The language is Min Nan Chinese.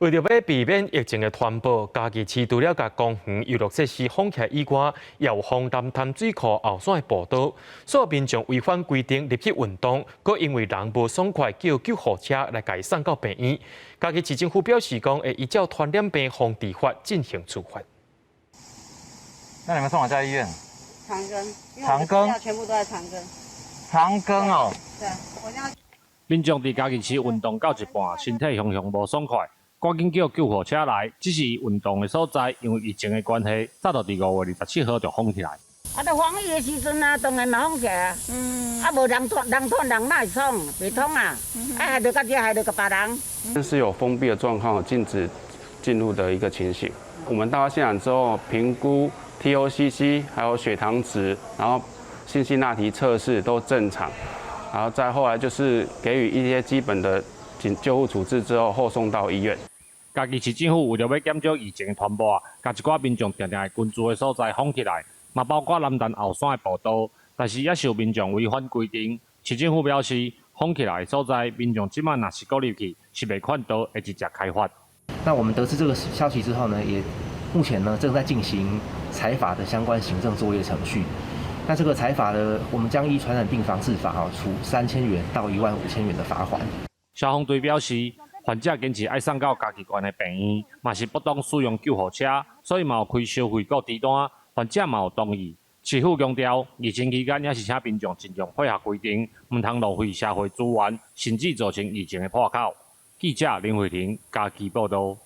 為著欲避免疫情的傳播，嘉義市除了共公園遊樂設施封起來以外，也有封南潭水庫後山的步道。所有民眾違反規定入去運動，閣因為人無爽快，叫救護車來共伊送到病院。嘉義市政府表示講，會依照傳染病防治法進行處罰。那你們送哪家醫院？長庚。長庚。全部都在長庚。長庚哦。對，我要。民眾佇嘉義市運動到一半，身體雄雄無爽快，趕緊叫救護車來。只是運動的所在，因為疫情的關係，早就佇5月27號就封起來。啊，都防疫的時陣啊，當然嘛封起來啊。啊，無人通人通人哪會創？袂通啊！啊，害著到這，害著著別人。這是有封閉的狀況，禁止進入的一個情形。我們到現場之後，評估 TOCC 還有血糖值，然後辛辛那提測試都正常，然後再後來就是給予一些基本的緊救護處置之後，後送到醫院。嘉義市政府為著欲減少疫情的傳播，共一寡民眾定定會群聚的所在封起來，嘛包括南潭後山的步道，但是也受民眾違反規定。市政府表示，封起來的所在，民眾這擺若是閣入去，是袂勸導，會直接開罰。那我們得知這個消息之後呢，也目前呢正在進行裁罰的相關行政作業程序。那這個裁罰呢，我們將依傳染病防治法啊，處3000元到15,000元的罰鍰。消防隊表示，患者堅持愛送到嘉義縣的病院，嘛是不當使用救護車，所以嘛有開收費告知單，患者嘛有同意。市府強調，疫情期間也是請民眾盡量配合規定，毋通浪費社會資源，甚至造成疫情的破口。記者林慧婷嘉義報導。